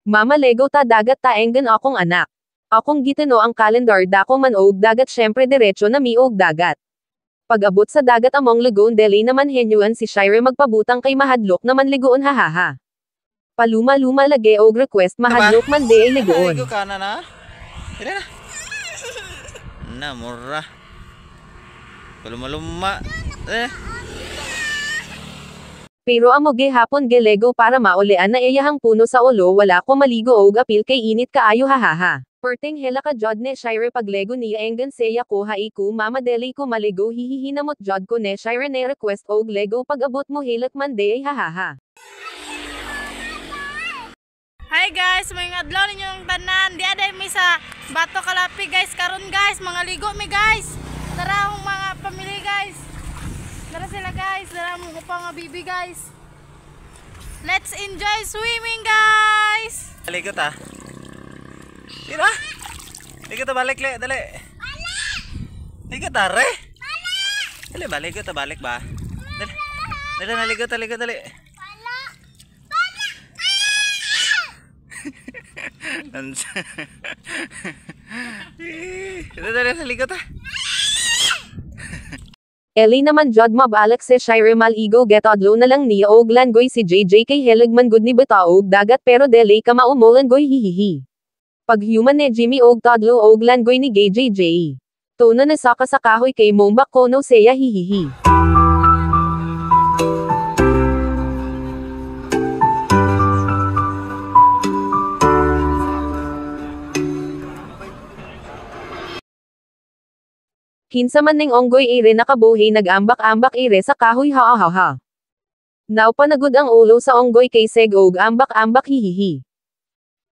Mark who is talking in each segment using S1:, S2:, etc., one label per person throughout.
S1: Mama, lego ta dagat ta, enggan akong anak. Akong gitano ang calendar, dako man og dagat, syempre diretso na mi og dagat. Pag-abot sa dagat among lagoon, dili naman henyuan si Shira magpabutang kay mahadlok naman ligoon, hahaha. Paluma-luma lagi og request, mahadlok man de ay ligoon.
S2: Ligo ka na na. Dali na. Na, mura. Paluma-luma. Eh.
S1: Pero amo gihapon gelego para maulian na iyahang puno sa ulo, wala ko maligo og apil kay init kaayo, hahaha. Perting hela ka jod ne Shira paglego niya, enggan seya ko ha ko mama, deli ko maligo, hihihinamot jod ko ne Shira ne request og lego, pag abot mo hilak man de ay, hahaha.
S3: Hi guys, may adlaw ninyong tanan. Di aday mi sa Bato Kalapi guys karon guys, mga ligo mi guys. Tara akong mga pamilya guys. Tara sila guys, tara mo pa nga bibi guys. Let's enjoy swimming guys.
S2: Ligo ta. Tira. Ligo ta, balik le, dali. Ligo ta re. Dali ba, ligo ta, balik ba? Dali. Dali na, ligo ta, ligo, dali. Dali, dali, ligo ta.
S1: Eli naman jod mabalak si Shira maligo, getodlo na lang niya og langoy si JJ kay helig man gud ni bata og dagat, pero dili ka maumolangoy, hihihi. Pag human ne Jimmy og todlo og langoy ni gay JJ. Tono na saka sa kahoy kay mombak kono seya, hihihi. Kinsa man ning onggoy ire nakabuhi, nag-ambak-ambak ire sa kahoy, ha ha ha. Now panagod ang ulo sa onggoy kay seg og ambak-ambak, hihihi.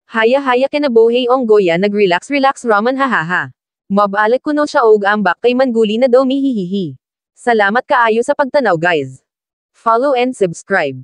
S1: Haya-haya kinabuhi onggoya, nag-relax-relax raman, hahaha. Mabalik kuno siya og ambak kay manguli na daw mi, hihihi. Salamat kaayo sa pagtanaw guys. Follow and subscribe.